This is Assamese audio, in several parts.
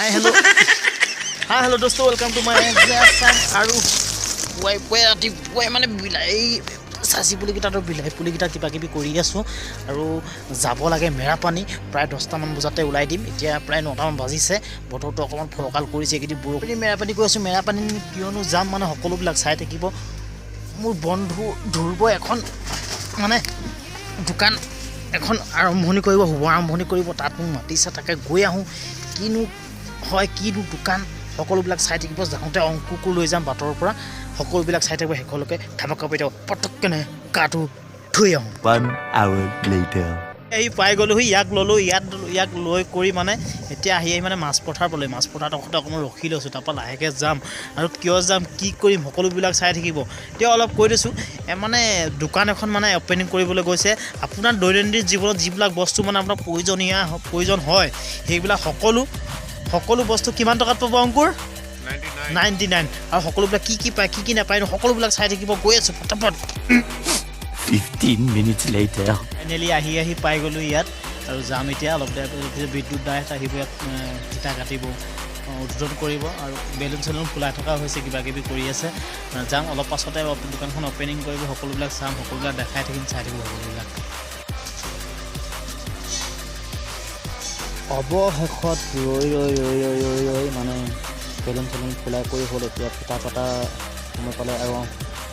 হাই হেল্ল', হাই হেল্ল' দোস্ত, welcome to my Assam. আৰু পুৱাই পুৱাই ৰাতিপুৱাই মানে বিলাহী চাচি পুলিকেইটা, বিলাহী পুলিকেইটা কিবা কিবি কৰি আছোঁ আৰু যাব লাগে মেৰাপানী। প্ৰায় 10টামান বজাতে ওলাই দিম। এতিয়া প্ৰায় 9টামান বাজিছে। বতৰটো অকণমান ফৰকাল কৰিছে এইকেইদিন বৰষুণ। মেৰাপানী গৈ আছোঁ। মেৰাপানী কিয়নো যাম মানে সকলোবিলাক চাই থাকিব। মোৰ বন্ধু ধ্ৰুৱ এখন মানে দোকান এখন আৰম্ভণি কৰিব, শুভ আৰম্ভণি কৰিব, তাত মোক মাতিছে, তাকে গৈ আহোঁ। কিনো হয়, কিনো দোকান, সকলোবিলাক চাই থাকিব। যাওঁতে অংকুৰকো লৈ যাম বাটৰ পৰা। সকলোবিলাক চাই থাকিব শেষলৈকে। ধামাকা পাই থাকোঁ, পটককেনে গাটো ধুই আহোঁ। One hour later. আহি পাই গ'লোহি, ইয়াক ল'লোঁ, ইয়াত ইয়াক লৈ কৰি মানে এতিয়া আহি আহি মানে মাছ পথাৰ পালোঁ। মাছ পথাৰত অকণমান ৰখি লৈছোঁ, তাৰপৰা লাহেকৈ যাম। আৰু কিয় যাম, কি কৰিম, সকলোবিলাক চাই থাকিব। এতিয়া অলপ কৈ দিছোঁ, মানে দোকান এখন মানে অ'পেনিং কৰিবলৈ গৈছে। আপোনাৰ দৈনন্দিন জীৱনত যিবিলাক বস্তু মানে আপোনাৰ প্ৰয়োজন হয়, সেইবিলাক সকলো সকলো বস্তু কিমান টকাত পাব অংকুৰ? 99। আৰু সকলোবিলাক কি কি পায়, কি কি নাপায়, সকলোবিলাক চাই থাকিব। গৈ আছোঁ ফটাফট। 15 minutes later. Finally আহি আহি পাই গ'লোঁ ইয়াত আৰু যাম এতিয়া অলপ দেৰি পিছত। বিদ্যুৎ দাস আহিব, ইয়াত ফিটা কাটিব, উদ্বোধন কৰিব আৰু বেলুন চেলুন ফুলাই থকা হৈছে, কিবা কিবি কৰি আছে। যাম অলপ পাছতে, দোকানখন অ'পেনিং কৰিব, সকলোবিলাক চাম, সকলোবিলাক দেখাই থাকিম, চাই থাকিব সকলোবিলাক। অৱশেষত ৰৈ ৰৈ ৰৈ ৰৈ ৰৈ ৰৈ মানে বেলুন চেলুন ফুলাই কৰি হ'ল। এতিয়া ফিটা কটা সময় পালে আৰু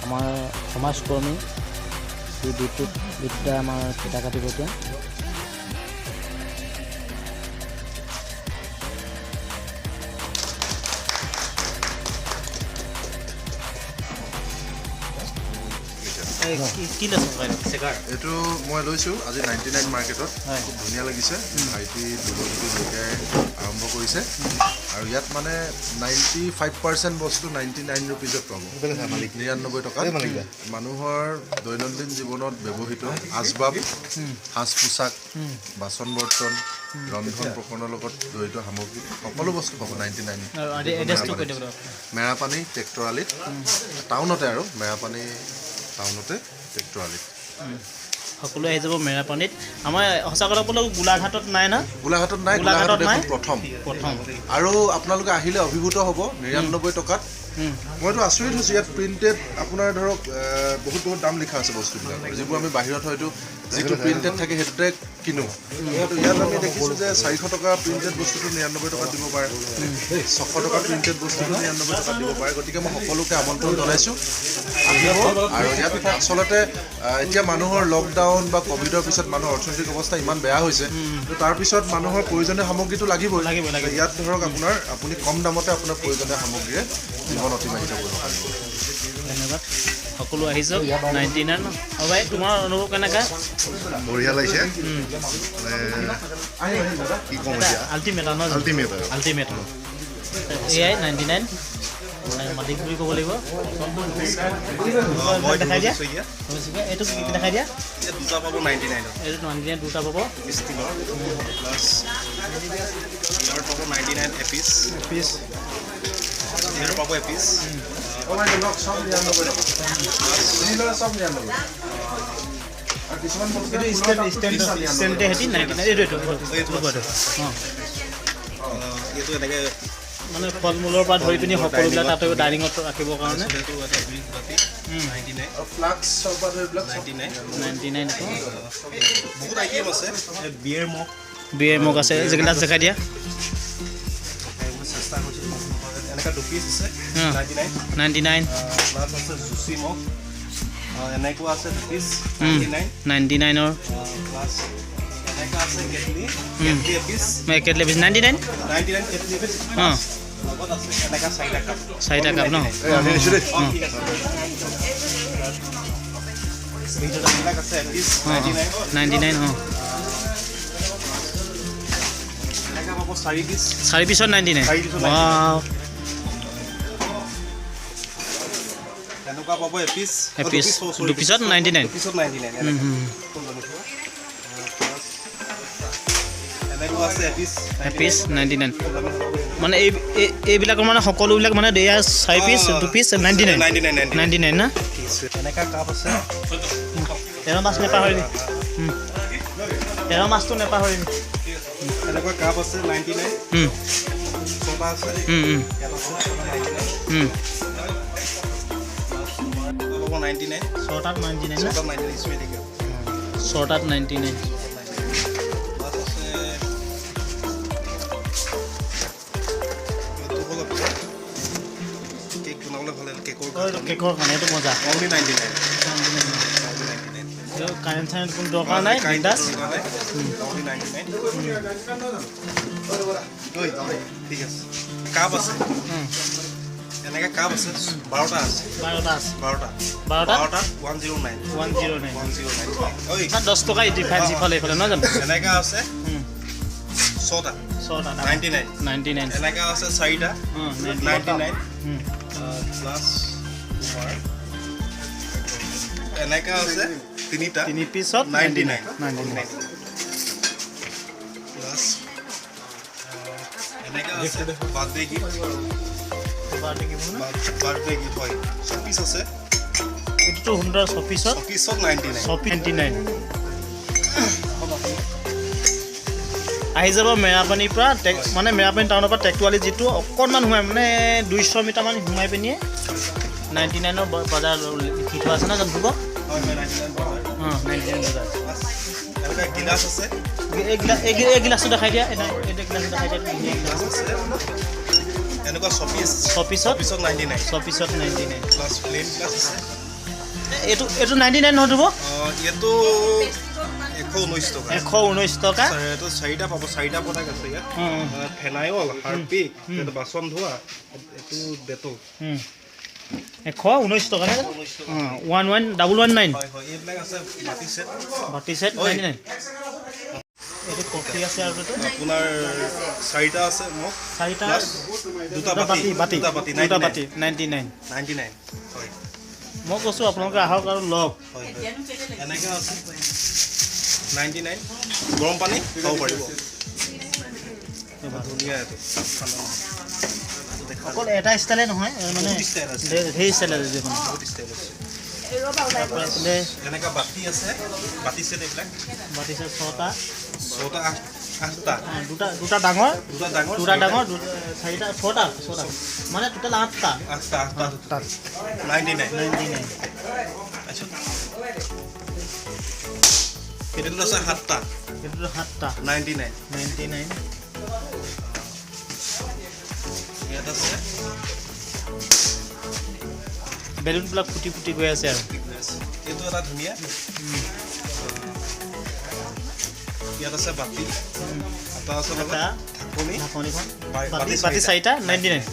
আমাৰ সমাজকৰ্মী শ্ৰী বিদ্যুৎ বিদ্যা আমাৰ ফিটা কাটিব এতিয়া। কি লৈছে? এইটো মই লৈছোঁ আজি 99 মাৰ্কেটত। হয়। খুব ধুনীয়া লাগিছে। ভাইটি ধ্ৰুৱজ্যোতি শইকীয়াই আৰম্ভ কৰিছে আৰু ইয়াত মানে 95% বস্তু 99 ৰুপিজত পাব, 99 টকাত। মানুহৰ দৈনন্দিন জীৱনত ব্যৱহৃত আচবাব, সাজ পোছাক, বাচন বৰ্তন, ৰন্ধন প্ৰকৰণৰ লগত জড়িত সামগ্ৰী সকলো বস্তু পাব 99। এড্ৰেছটো কৈ দিব। মেৰাপানী ট্ৰেক্টৰ আলিত, টাউনতে, আৰু মেৰাপানী টাউনতে ট্ৰেক্টৰ আলিত। সকলোৱে আহি যাব মেৰাপানীত। আমাৰ সঁচা কথা ক'বলৈ গোলাঘাটত নাই না? গোলাঘাটত নাই। গোলাঘাটত গোলাঘাটত নাই? এখন প্ৰথম। প্ৰথম। আৰু আপোনালোকে আহিলে অভিভূত হ'ব 99 টকাত। মইতো আচৰিত হৈছোঁ। ইয়াত প্ৰিণ্টেড আপোনাৰ ধৰক বহুত বহুত দাম লিখা আছে বস্তুবিলাকৰ, যিবোৰ আমি বাহিৰত হয়তো যিটো প্ৰিণ্টেড থাকে সেইটোতে কিনো। কিন্তু ইয়াত আমি দেখিছোঁ যে 400 টকা প্ৰিণ্টেড বস্তুটো 99 টকাত দিব পাৰে, 600 টকা প্ৰিণ্টেড বস্তুটো 99 টকাত দিব পাৰে। গতিকে মই সকলোকে আমন্ত্ৰণ জনাইছোঁ, আহিব। আৰু ইয়াত আচলতে এতিয়া মানুহৰ লকডাউন বা ক'ভিডৰ পিছত মানুহৰ অৰ্থনৈতিক অৱস্থা ইমান বেয়া হৈছে, তো তাৰপিছত মানুহৰ প্ৰয়োজনীয় সামগ্ৰীটো লাগিবই। লাগিবই, লাগিবই। ইয়াত ধৰক আপোনাৰ আপুনি কম দামতে আপোনাৰ প্ৰয়োজনীয় সামগ্ৰীৰে জীৱন অতিবাহিত কৰিব পাৰিব। ধন্যবাদ। সকলো আহি যাওক 99। আৰু ভাই, তোমাৰ অনুভৱ কেনেকুৱা? বঢ়িয়া লাগিছে। মানে কি ক'ম এতিয়া। আল্টিমেট ন? আল্টিমেট আৰু। আল্টিমেট। এয়াই 99 মানে মালিক বুলি ক'ব লাগিব। দেখাই দিয়া, এইটো কি দেখাই দিয়া। দুটা পাব 99ত। এইটো 99 দুটা পাব। ষ্টিলৰ প্লাছ ইয়াৰ পাব 99 এপিচ। পিচ। ইয়াৰ পাব এপিচ। চব 99 টকা, চব 99। আৰু কিছুমান বস্তু এইটো ষ্টেণ্ড ষ্টেণ্ড ষ্টেণ্ডে সেতি 99। এইটো এইটো এইটো এইটো অঁ। এইটো এনেকৈ। মানে ফল মূলৰ পৰা ধৰি পিনি সকলোবিলাক তাতে ডাইনিঙত ৰাখিবৰ কাৰণে। এইটো এটা গ্ৰীণ বাতি 99। ফ্লাক্সৰ পৰা ধৰি এইবিলাক চব। 99। 99 এইটো। বহুত আইটেম আছে, বিয়েৰ মগ। বিয়েৰ মগ আছে, যিগিলাচ দেখাই দিয়া। চেষ্টা কৰিছোঁ। এনেকুৱা দুপিচ আছে 99। 99। প্লাছ আছে জুচি মগ, এনেকুৱা আছে দুপিচ 99। 99ৰ। প্লাছ এনেকুৱা আছে কেটলি, কেটলি এপিচ। কেটলি পিচ 99। 99 কেটলি এপিচ। অঁ। লগত আছে এনেকুৱা চাৰিটা কাপ। চাৰিটা কাপ ন? এই আমি আহিছোঁ দেই। অঁ, ঠিক আছে। এইবিলাক আছে এপিচ 99। 99, অঁ। এনেকুৱা পাব চাৰি পিচ। চাৰি পিছত 99। চাৰি পিছত। ৱাও। এনেকুৱা পাব এপিচ। এপিচ, দুপিচত 99। দুপিচত 99। এনেকুৱা আছে এপিচ। এপিচ 99। মানে এই এইবিলাকৰ মানে সকলোবিলাক মানে এয়া চাৰি পিচ, দুপিচ 99। 99। 99 না? এনেকুৱা কাপ আছে। 13 মাছ নেপাহৰিবি, 13 মাছটো নেপাহৰিবি। এনেকুৱা কাপ আছে 99। ছটা আছে। ইয়াত আছে ছটা 99। ল'ব 99। ছটাত 99 না? ছটা 99, স্মেলিং। ছটাত 99। প্লাছ আছে এইটো হ'ল আপোনাৰ কেক বনাবলৈ ভাল, কেকৰ। এইটো কেকৰ কাৰণে এইটো মজা। Only 99, only 99। কাৰেণ্ট চাৰেণ্ট কোনো দৰকাৰ নাই, বিন্দাছ। অনলি 99। ঠিক আছে, কাপ আছে। এনেকৈ কাপ আছে, 12টা আছে। 12টা আছে। 12টা। 12টা। 12টাত 109। 109। 109। ঐ। 10 টকা ডিফাৰেঞ্চ ইফালে ইফালে, নহয় জানো? এনেকুৱা আছে ছটা। ছটা। 99। 99। এনেকুৱা আছে চাৰিটা 99। প্লাছ তোমাৰ এনেকুৱা আছে তিনিটা। তিনি পিছত 99। 99। প্লাছ এনেকুৱা আছে বাৰ্থডে গিফ্ট। বাৰ্থডে গিফ্ট হয়, ছপিচ আছে। এইটোতো সুন্দৰ, ছপিছত। ছপিছত 99। ছপিচ 99। আহি যাব মেৰাপানীৰ পৰা মানে মেৰাপানী টাউনৰ পৰা টেকটোৱালি যিটো অকণমান সোমাই, মানে 200 মিটাৰমান সোমাই পিনিয়ে 99ৰ বজাৰ লিখি থোৱা আছে, নহয় জানো ধ্ৰুৱ? হয়, 99 বজাৰ। অঁ, 99 বজাৰ। প্লাছ এনেকুৱা গিলাচ আছে। এই গিলাচটো দেখাই দিয়া, এইটো গিলাচটো দেখাই দিয়া, ধুনীয়া গিলাচ। গিলাচ আছে এনেকুৱা ছপিচ। ছপিছত। ছপিছত 99। ছপিছত 99। প্লাছ প্লেইন গ্লাছ আছে। এইটো 99 নহয় ধ্ৰুৱ? অঁ, এইটো 119 টকা। 119 টকা। এইটো চাৰিটা পাব, চাৰিটা প্ৰডাক্ট আছে ইয়াত। অঁ, অঁ। ফেনাইল, হাৰ্পিক, এইটো বাচন ধোৱা, এইটো ডেটল। 119 টকা নে? অঁ, ওৱান ওৱান 119। হয়, এইবিলাক আছে বাতি ছেট। বাতি ছেট 99। এইটো কফি আছে আৰু এইটো? আপোনাৰ চাৰিটা আছে মোক। চাৰিটা। প্লাছ দুটা বাতি। বাতি। দুটা বাতি। দুটা বাতি 99। 99, হয়। মই কৈছোঁ, আপোনালোকে আহক আৰু লওক। হয়, এনেকৈ আছে 99, গৰম পানী খাব পাৰিব, ধুনীয়া এইটো, ঠাণ্ডা নহয়। এইটো দেখা অকল এটা ষ্টাইলে নহয়, মানে বহুত ষ্টাইল আছে। ধেৰ ষ্টাইল আছে দেখোন। বহুত ষ্টাইল আছে। তাৰপৰা এইফালে এনেকুৱা বাতি আছে, বাতি ছেট এইবিলাক। বাতি ছেট ছটা। ছটা, আঠ, আঠটা। অঁ, দুটা দুটা ডাঙৰ। দুটা ডাঙৰ। দুটা চাৰিটা। ডাঙৰ, চাৰিটা, ছটা, ছটা, মানে টোটেল আঠটা। আঠটা, আঠটা। তাত 99। 99। তাৰপিছত সেইটোত আছে সাতটা। সেইটোতো সাতটা। 99। 99। ইয়াত আছে বেলুনবিলাক ফুটি ফুটি গৈ আছে আৰু। এইটো এটা ধুনীয়া। ইয়াত আছে বাতি এটা আছে লগত এটা ঢাকনি। ঢাকনিখন। বাতি। বাতি বাতি চাৰিটা 99।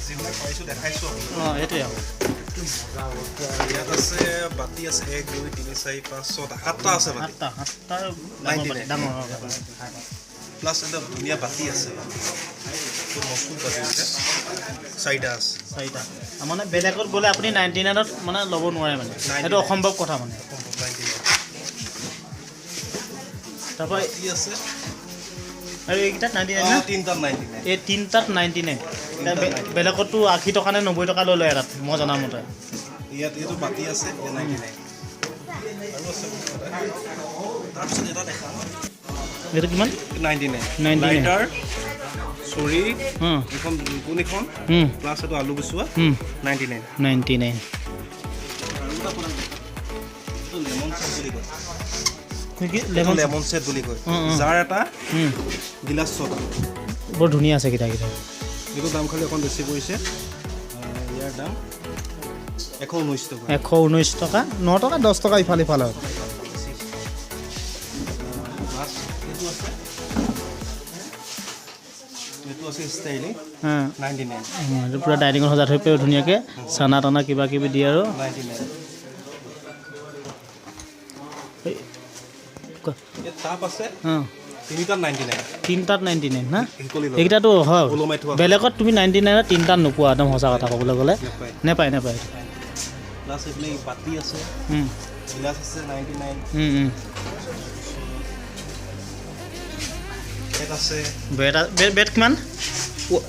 যিবিলাক পাৰিছোঁ দেখাইছোঁ আপোনাক। অঁ, সেইটোৱে আৰু। ইয়াত আছে বাতি আছে, এক, দুই, তিনি, চাৰি, পাঁচ, ছটা, সাতটা আছে বাতি। সাতটা, সাতটা ডাঙৰ বাতি। 99। ডাঙৰ। প্লাছ এটা ধুনীয়া বাতি আছে, এইটো মজবুত বাতি আছে, চাৰিটা আছে। চাৰিটা। মানে বেলেগত গ'লে আপুনি 99ত মানে ল'ব নোৱাৰে, মানে সেইটো অসম্ভৱ কথা মানে। 99। তাৰপৰা বাতি আছে। আৰু এইকেইটাত 99 না? তিনিটাত 99। এই তিনিটাত 99। বেলেগততো 80 টকা নে 90 টকা লৈ লয় এটাত, মই জনামতে। ইয়াত এইটো বাতি আছে 99। আৰু আছে বস্তু এটা। তাৰপিছত এটা দেখা। এইটো কিমান? 99। 99। লাইটাৰ, চুৰি, এইখন কোন এইখন, প্লাছ এইটো আলু গুচোৱা, 99। 99। আৰু এটা প্ৰডাক্ট, এইটো লেমন ছেট বুলি কয়। কি? এইটো লেমন? লেমন ছেট বুলি কয়। উম, উম। জাৰ এটা, গিলাচ ছটা। বৰ ধুনীয়া আছে কেইটা কেইটা। এইটো দাম খালি অকণ বেছি পৰিছে। ইয়াৰ দাম 119 টকা। 119 টকা, 9 টকা 10 টকা ইফাল ইফাল আৰু। প্লাছ এইটো আছে, এইটো আছে ষ্টাইলি 99। এইটো পূৰা ডাইনিঙত সজাই থৈ পাৰিব ধুনীয়াকৈ, চানা তানা কিবা কিবি দিয়ে আৰু। 99। এই, কোৱা। ইয়াত টাপ আছে। তিনিটাত 99। তিনিটাত 99 না? শিকলি লগাই। এইকেইটাতো হয়। ওলমাই থোৱা। বেলেগত তুমি 99ত তিনিটাত নোপোৱা, একদম সঁচা কথা ক'বলৈ গ'লে। নাপায়। নেপায়, নেপায়। প্লাছ এইফালে বাতি আছে, গিলাচ আছে 99। উম, উম। ইয়াত আছে। বেড বেড কিমান?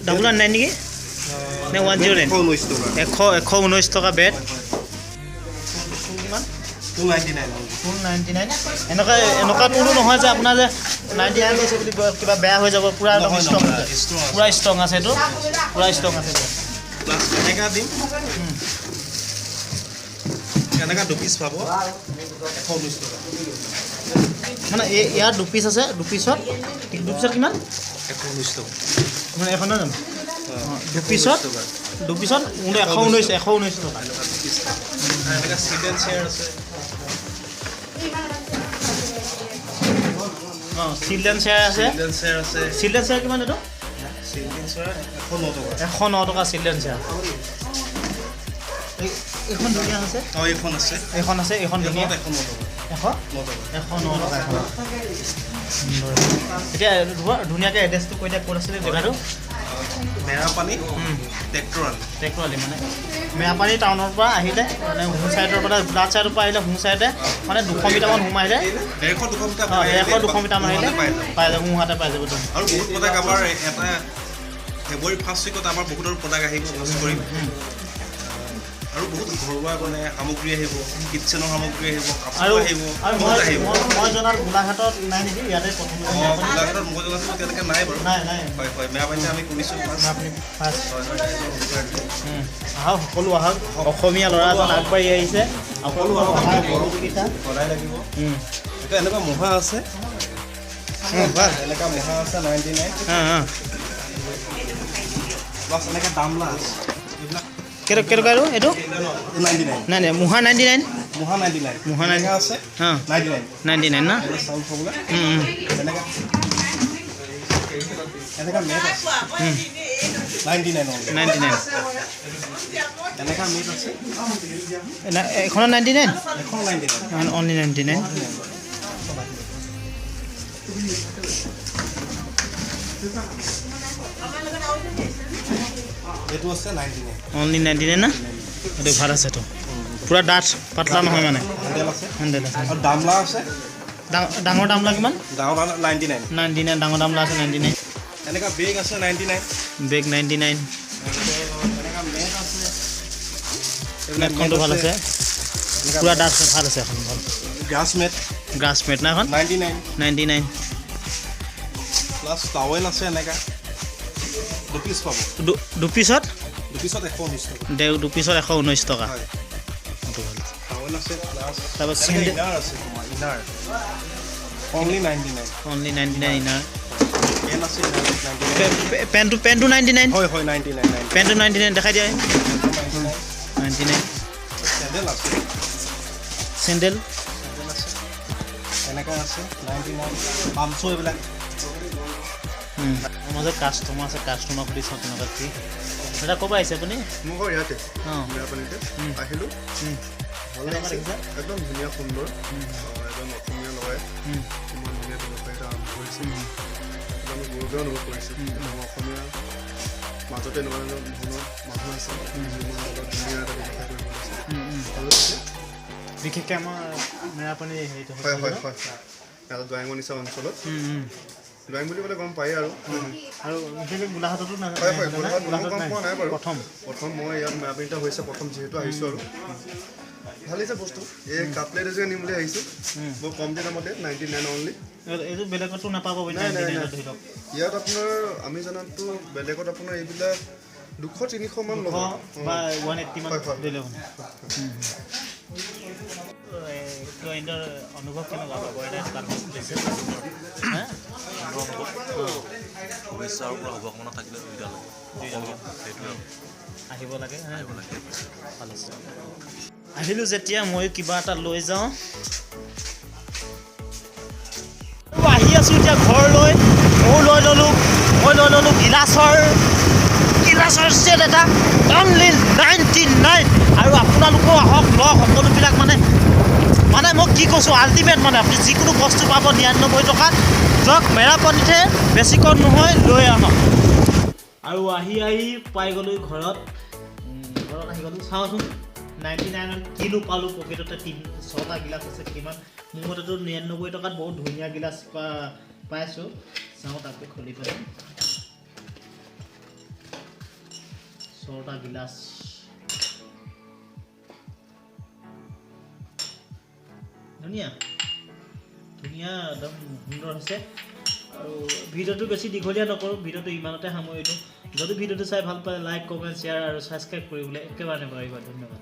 119 নেকি নে 109? 119 টকা। 119 টকা বেড। কিমান? 299। 299। এনেকুৱা এনেকুৱা কোনো নহয় যে আপোনাৰ যে 99 লৈছে বুলি কিবা বেয়া হৈ যাব, পূৰা একদম ষ্ট্ৰং, পূৰা ষ্ট্ৰং আছে এইটো, পূৰা ষ্ট্ৰং আছে। প্লাছ এনেকুৱা দিম, এনেকুৱা দুপিচ পাব 119 টকা। মানে এই ইয়াৰ দুপিচ আছে, দুপিচত দুপিচত কিমান? 119 টকা। মানে এখন নহয় জানো? দুপিচত দুপিচত 119, 119 টকা। এনেকুৱা চিলড্ৰেন চেয়াৰ আছে। অঁ, চিলড্ৰেন চেয়াৰ আছে। চিলড্ৰেন চেয়াৰ আছে। চিলড্ৰেন চেয়াৰ কিমান এইটো? চিলড্ৰেন চেয়াৰ 109 টকা। 109 টকা চিলড্ৰেন চেয়াৰ। এইখন ধুনীয়া আছে। অঁ, এইখন আছে, এইখন আছে, এইখন ধুনীয়া। 109 টকা। 109 টকা, 109 টকা এখন। এতিয়া ধুনীয়াকৈ এড্ৰেছটো কৈ দিয়া, ক'ত আছিলে জেগাটো? মেৰাপানী ট্ৰেক্টৰ আলি। ট্ৰেক্টৰ আলি মানে মেৰাপানী টাউনৰ পৰা আহিলে, মানে সোঁ চাইডৰ পৰা, গোলাঘাট চাইডৰ পৰা আহিলে সোঁ চাইডে মানে 200 মিটাৰমান সোমাই আহিলে, 150 200 মিটাৰ, 150 200 মিটাৰমান আহিলে পাই যাব, সোঁহাতে পাই যাব। আৰু বহুত প্ৰডাক্ট আমাৰ এটা ফেব্ৰুৱাৰী ফাৰ্ষ্ট উইকত আমাৰ বহুত প্ৰডাক্ট আহিব, লঞ্চ কৰিম। আৰু বহুত ঘৰুৱা মানে সামগ্ৰী আহিব, কিটচেনৰ সামগ্ৰী আহিব, কাপোৰ আহিব, আৰু বহুত আহিব। মই জনাত গোলাঘাটত নাই নেকি? ইয়াতে প্ৰথম। অঁ, গোলাঘাটত মই জনাত এতিয়ালৈকে নাই বাৰু। নাই নাই। হয় হয়, মেৰাপানীতে আমি কৰিছোঁ। হয় হয়। আহক সকলো আহক, অসমীয়া ল'ৰা এজন আগবাঢ়ি আহিছে, সকলো আহক। সদায় লাগিব। এতিয়া এনেকুৱা মহা আছে, এনেকুৱা মহা আছে 99। প্লাছ এনেকৈ দামলা আছে। এইবিলাক কেইটকা আৰু এইটো? 99। নাই নাই, মুহা 99। মুহা 99। মুহা 99 আছে। অঁ, 99। 99 না? চাউল থ'বলৈ। এনেকুৱা এনেকুৱা মেট আছে 99। 99। এনেকুৱা মেট আছে। এইখনত 99? এখন 99। অনলি 99। এইটো আছে 99। অনলি 99 না? এইটো ভাল আছে, এইটো পূৰা ডাঠ, পাতলা নহয় মানে। হেণ্ডেল আছে। হেণ্ডেল আছে। আৰু দামলা আছে। ডাঙৰ দামলা কিমান? ডাঙৰ দামলা 99। 99, ডাঙৰ দামলা আছে 99। এনেকুৱা বেগ আছে 99। বেগ 99। এনেকুৱা মেট আছে। মেটখনটো ভাল আছে, পূৰা ডাঠ, ভাল আছে এখন, ভাল। Grass mat. গ্ৰাছ মেট না এখন? 99। 99। প্লাছ টাৱেল আছে, এনেকুৱা দুপিচ পাব। দুপিচত? দুপিচত 119 টকা। দুপিচত 119 টকা। হয়। টাৱেল আছে, প্লাছ তাৰপৰা ইনাৰ আছে তোমাৰ, inner only 99। Only 99 inner. Pen আছে 99। পেনটো, পেনটো 99? হয় হয়, 99। পেনটো 99 দেখাই দিয়া। 99। চেণ্ডেল আছে। চেণ্ডেল? চেণ্ডেল আছে, এনেকুৱা আছে 99। পামচো এইবিলাক। আমাৰ যে কাষ্টমাৰ আছে, কাষ্টমাৰ সুধি চাওঁ কেনেকুৱা কি। দাদা, ক'ৰ পৰা আহিছে আপুনি? মোৰ ঘৰ ইয়াতে, অঁ, মেৰাপানীতে আহিলোঁ। ভাল লাগিছে, একদম ধুনীয়া সুন্দৰ, এজন অসমীয়া ল'ৰাই ইমান ধুনীয়া ব্যৱসায় এটা আৰম্ভ কৰিছে, একদম গৌৰৱ অনুভৱ কৰিছোঁ। আমাৰ অসমীয়া মাজতে এনেকুৱা ধৰণৰ মানুহ আছে যিমান অলপ ধুনীয়া এটা ব্যৱসায় কৰিব লৈছে, ভাল লাগিছে। বিশেষকৈ আমাৰ মেৰাপানী হেৰিটো? হয় হয় হয়, ইয়াত দোৱাইঙৰ নিচিনা অঞ্চলত, ড্ৰয়িং বুলি ক'লে গম পায়েই আৰু। আৰু বিশেষকৈ গোলাঘাটতো নাই? হয় হয়, গোলাঘাট মই গম পোৱা নাই বাৰু। প্ৰথম প্ৰথম মই ইয়াত মেৰাপানীতে হৈছে প্ৰথম, যিহেতু আহিছোঁ আৰু ভাল লাগিছে বস্তু। এই কাপ প্লেট এযোৰ আনিম বুলি আহিছোঁ, বৰ কম দামতে 99 অনলি। এইটো বেলেগতো নাপাব? নাই নাই নাই, ইয়াত আপোনাৰ আমি জনাততো বেলেগত আপোনাৰ এইবিলাক 200 300 মান ল'ব বা 180 মান। হয় হয়। অনুভৱ কেনেকুৱা পাব? শুভেচ্ছা আৰু পুৰা শুভকামনা থাকিলে দুইটা লাগে, সেইটোৱে আহিব লাগে, আহিব লাগে। ভাল আছে। আহিলোঁ যেতিয়া ময়ো কিবা এটা লৈ যাওঁ। আহি আছোঁ এতিয়া ঘৰলৈ। ময়ো লৈ ল'লোঁ, মই লৈ ল'লোঁ গিলাচৰ, গিলাচৰ ছেট এটা অনলি 99। আৰু আপোনালোকেও আহক, লওক সকলোবিলাক। মানে মানে মই কি কৈছোঁ, আল্টিমেট মানে আপুনি যিকোনো বস্তু পাব 99 টকাত। যাওক, মেৰাপানীতহে, বেছি কম নহয়, লৈ আনক। আৰু আহি আহি পাই গ'লোঁ ঘৰত। ঘৰত আহি গ'লোঁ, চাওঁচোন 99ত কিনো পালোঁ। প্ৰকৃততে 6টা গিলাচ আছে। কিমান মোৰ মতেতো 99 টকাত বহুত ধুনীয়া গিলাচ পাইছোঁ। চাওঁ তাকে খুলি পেলাই, 6টা গিলাচ। ধুনীয়া ধুনীয়া, একদম সুন্দৰ হৈছে। আৰু ভিডিঅ'টো বেছি দীঘলীয়া নকৰোঁ, ভিডিঅ'টো ইমানতে সামৰিলোঁ। যদি ভিডিঅ'টো চাই ভাল পালে লাইক, কমেণ্ট, শ্বেয়াৰ আৰু ছাবস্ক্ৰাইব কৰিবলৈ একেবাৰে নাপাহৰিব। ধন্যবাদ।